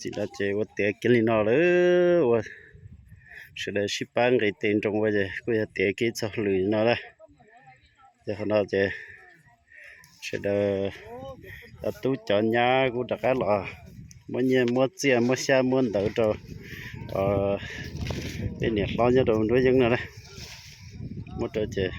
Txij no ces ua tiav kiag li no lawm, ua sawv daws sib pab nqis tes nroos ua ces kuj yog tiav kiag txog lwm no lawm. Ces qhov no ces sawv daws cov tub cov nyab kuj rov qab los muab nyiaj muab txiaj muab xyab muab ntawv rau peb niam hlob nyob rau nruab yeeb no na. Muab rau ces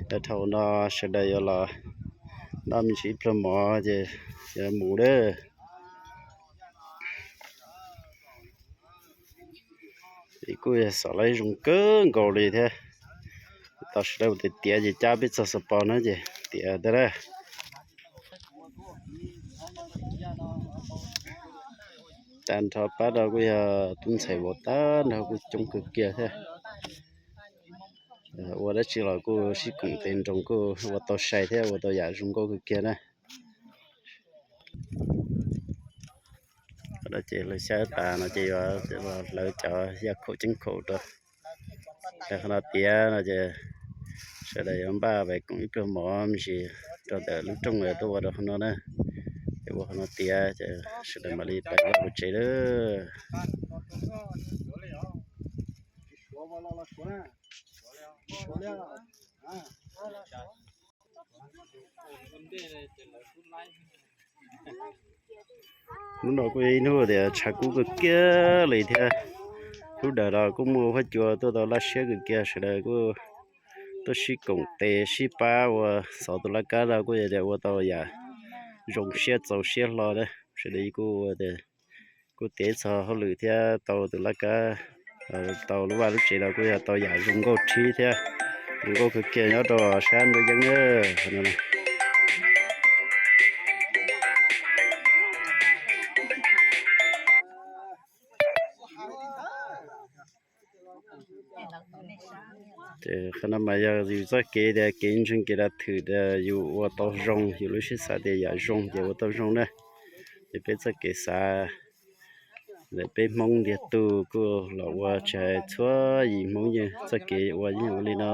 dhau no sawv daws yuav los noj me ntsis ib pluag mov ces yuav mus lawm. Kuj yog xov laib zoo kawg nkaus li thiab. Tau sawv daws ua tiav tiav ces cab peb txog xov pos na ces tiav ntag na. Tag nrho pab no kuj yog tub ntxhais vauv tag nrho kuj coob kawg kiag thiab. Ua dab tsi los kuj sib koom tes nroos kuj ua tau sai thiab ua tau yam zoo nkauj kawg kiag na. Qhov no ces lawv xyab tas no ces yuav hlawv cov yaj khaum ceeb khaum rau. Qhov no tiav no ces sawv daws yuav npaj vais koom ib pluag mov me ntsis rau ntawm lub rooj tuaj ua rau qhov no na. Ces ua qhov no tiav ces sawv daws mam li pais vaj pais tsev lawm. Hnub no kuj yog ib hnub tias tshav kub kawg kiag li thiab. Lub dawm los kuj muaj huab cua tuaj tau laj siab kawg kiag, sawv daws kuj tuaj sib koom tes sib pab ua xov tus laj kab no kuj yog tias ua tau yam zoo siab txaus siab hlo na. Sawv daws kuj ua tias kuj tiav txog hauj lwm thiab tau tus laj kab, tau lub vaj lub tsev no kuj yog tau yam zoo nkauj rhib thiab zoo nkauj kawg kiag nyob rau sab nruab yeeb na. Ces qhov no mas yog yus txoj kev tias kev ntseeg kev dav thwm tias yus ua tau zoo, yus lub siab xav tias yam zoo ces ua tau zoo na. Ces peb txoj kev xav ntawm peb Hmoob ntiag tug kuj los ua tsis hais txhua yim Hmoob yeej txoj kev ua yeej ua li no.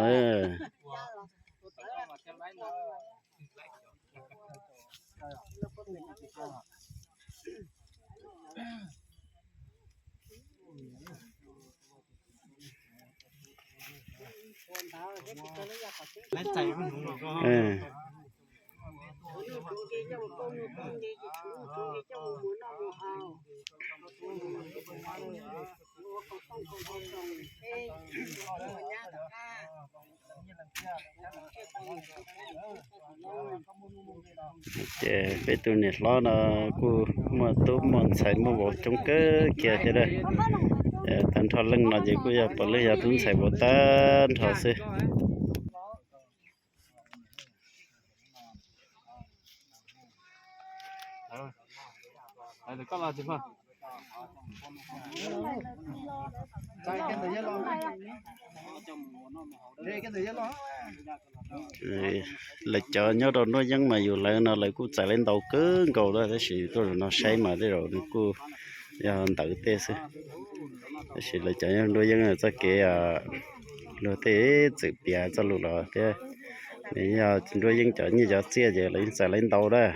Ces peb tus niam hlob no kuj muaj tub muaj ntxhais muaj vauv coob kawg kiag thiab. Tag nrho leej no ces kuj yog puav leej yog tub ntxhais vauv tag nrho xwb. Lawv cov nyob rau nruab yeeb mas yus lawv no lawv kuj txais lawv ntau kawg nkaus lawm, tab sis yus tuaj zaum no saib mas tej zaum nws kuj yog ntawd tej xwb. Tab sis lawv cov nyob nruab yeeb txoj kev luag tej txwm piav txoj lus los thiab, nws yog nruab yeeb cov nyiaj cov txiaj ces lawv yeej txais lawv ntau lawm.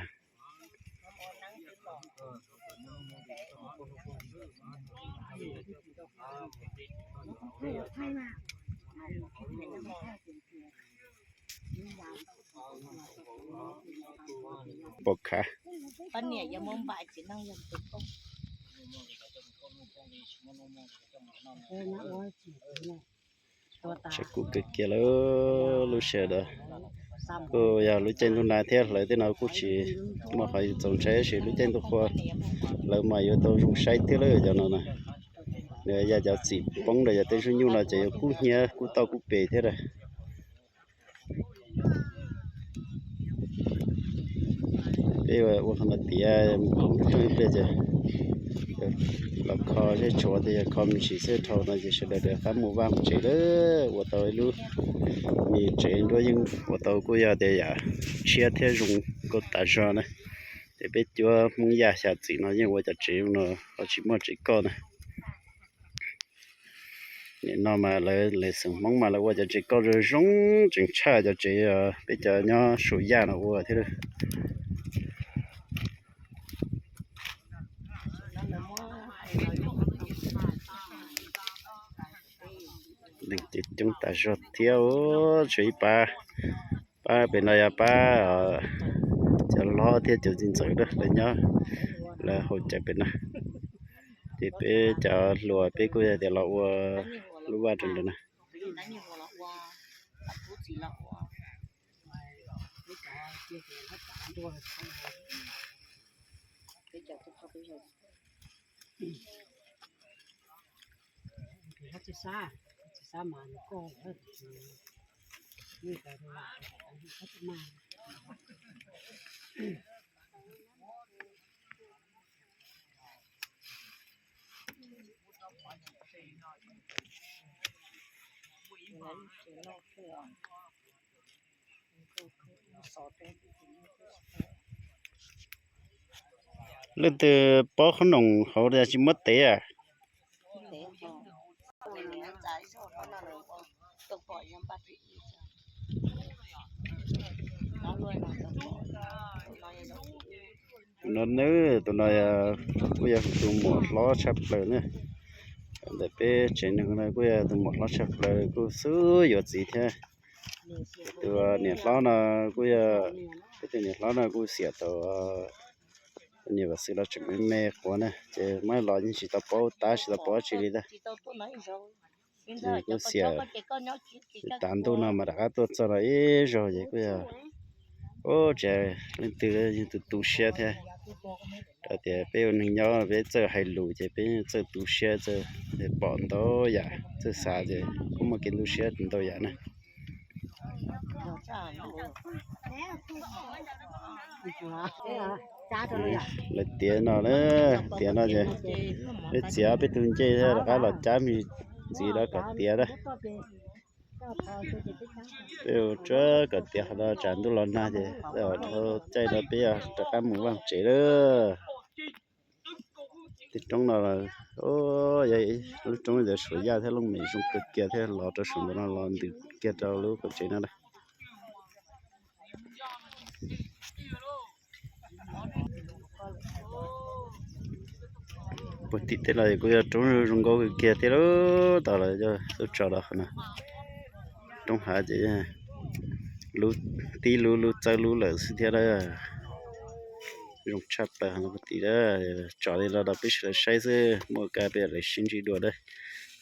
Pom khav. Tshav kub kawg kiag lawm lub sij hawm no. Kuj yog lub caij ntuj nag thiab hlawv tej no kuj tsis muaj qhov txaus ntshai, tab sis lub caij ntuj qhua hlawv mas yuav tau zoo saib thiab lawm cov no na. Nws yog cov txim poob rau yog tej ntsuj nyuj no ces yuav kub hnyiab kub tauj kub pes thiab lawm. Peb ua qhov no tiav mus koom rooj ib pliag ces los kho zej tshuav tej, yog kho me ntsis xwb, dhau no ces sawv daws rov qab mus vaj mus tsev lawm. Ua tau ib lub me tsev nruab yeeb ua tau kuj yog tias yam tshiab thiab zoo nkauj tas zog na. Ces peb cuab Hmoob Yaj xya txwm no yeej ua cov tsev no ho tsis muaj tsev koj na. Nim no mas lawv, lawv xeem Hmoob mas lawv ua cov tsev koj zoo zoo tseem tshaj cov tsev peb cov nyob Suav Yaj no ua thiab. Neeg ces coob tas zog thiab, tshuav ib pab, pab pem no yog pab cov hlob thiab cov txiv ntxawm lawv nyob, lawv haus cawv pem no. Ces peb cov hluas peb kuj yog tias los ua lub vaj rau ntawm no. Leej twg paub qhob noom hauv tsis muab tev a? Tus no ne, tus no kuj yog tus muam hlob tshaj plaws ne. Ntawm peb tsev neeg no kuj yog tus muam hlob tshaj plaws, kuj xub yuav txiv thiab. Tus niam hlob no kuj yog, peb tus niam hlob no kuj xiam tau niam vaj xwm los tseem me me quav na, ces muab los yeej tsis tau paub tab, tsis tau paub dab tsi li ntag. Ces kuj xiam, tav ntuj no mas rov qab tuaj txog los ib zaug ces kuj yog, ub, tseem leej twg yeej tu tu siab thiab. Rau tias peb ua neeg nyob peb txawj hais lus ces peb txawj tu siab, txawj pom ntau yam, txawj xav ces kuj muaj kev tu siab ntau yam na. Lawv tiav no, tiav no ces peb txiav peb tug ncej thiab rov qab los cab me ntxiv rau kom tiav na. Peb ua tsuav kom tiav qhov no tsam ntuj los nag ces dhau caij no peb rov qab mus vaj tsev lawm. Tej roob no yog lub roob ntawd suav yaj thiab looj mem zoo kawg kiag thiab, los rau saum ntawd no los ntws kiag rau lub qaum tsev no na. Puag tim tej los kuj yog roob zoo nkauj kawg kiag thiab lauj, tau los tuaj tso rau qhov no. Roob hav ces tib lub lub txawb lub lawm xwb thiab na. Zoo tshaj plaws no puag tim, tso li no rau peb sawv daws saib xwb, muaj kab peb lawv sib ntsib dua na.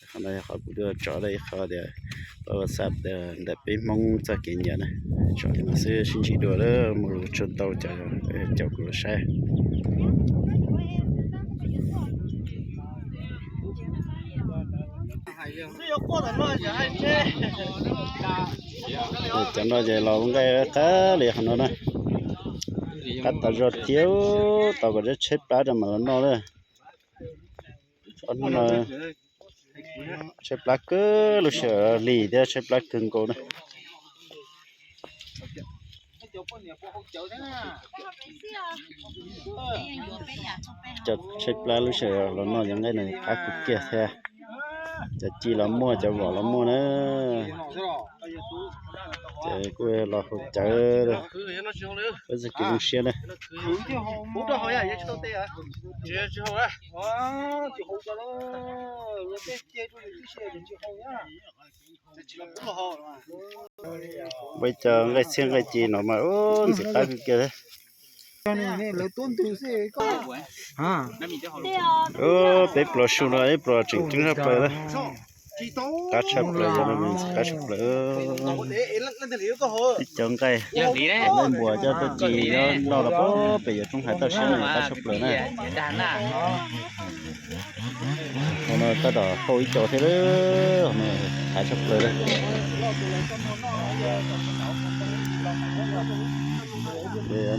Qhov no yog qhov kuv tuaj tso ib qho tias WhatsApp ntawm peb Hmoob txoj kev nyiam na. Tso li no xwb sib ntsib dua na, mus tsaug ntau caum kuv los saib. Cov no ces los ua nqaij qab li qhov no na. Qab tas zog thiab, tau kom tshaib plab rau mam los noj na. Tshaib plab kawg, lub sij hawm hli thiab tshaib plab kawg nkaus na. Cov tshaib plab lub sij hawm los noj cov nqaij no qab kawg kiag thiab. Cov ci los muaj, cov vom los muaj na. Ces kuj los haus cawv, peb txoj kev zoo siab na. Ua ib co nqaij txhiab nqaij ci no mas ntxim qab kawg kiag thiab. Peb pluas su no ib pluas tseem ceeb tshaj plaws na. Qab tshaj plaws, yog no ntxim qab tshaj plaws. Ib co nqaij, nqaij npuas coj tuaj ci noj los pem yuav roob hav toj siab no qab tshaj plaws na. Hauv no tab tom hau ib co thiab, hauv no hav tshaj plaws li.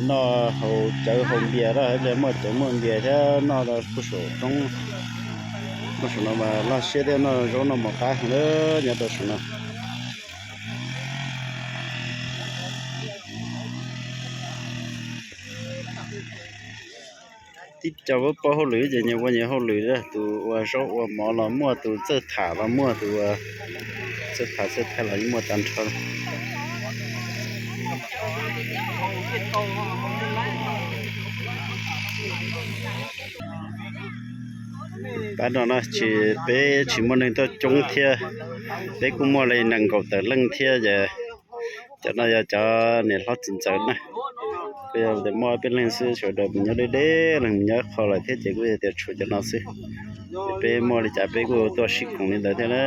Noj haus cawv haus npias na, ib pliag muaj cawv muaj npias thiab noj rau puag saum roob, noj saum no mas loj siab thiab noj zaub noj mov qab heev na, nyob rau saum no. Tib co paub hauj lwm ces nyias ua nyias hauj lwm, tus ua zaub ua mov los muaj, tus txawj tham los muaj, tus txawj tham txawj tham los yeej muaj tag nrho. Pab no no tsis, peb tsis muaj neeg tuaj coob thiab, peb kuj muaj li nees nkaum tawm leej thiab ces cov no yog cov niam hlob txiv ntxawm na. Kuj yog tias muaj peb leeg xwb, sawv daws mus nyob deb deb, leeg mus nyob qho lawm thiab ces kuj yog tias tshuav cov no xwb. Peb muaj li cas peb kuj tuaj sib koom li ntawd thiab na.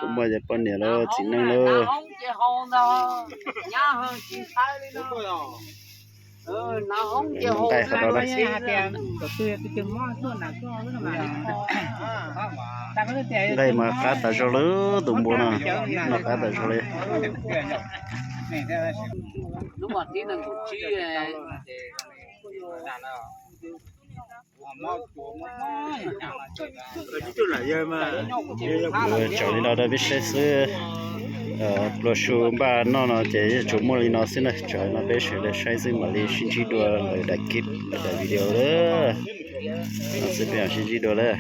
Kuj muaj cov poj niam los txiv neej lauj. Nqaij qhov no, nqaij mas qab tas zog li, tus npua no, noj qab tas zog li. Tsaws li no rau peb saib xwb. Pluas su npaj noj no ces yeej tsuas muaj li no xwb na, tsaws no peb sawv daws saib xwb, mam li sib ntsib dua lawm daim clip lawm daim video lawm. No xwb peb mam sib ntsib dua lawm.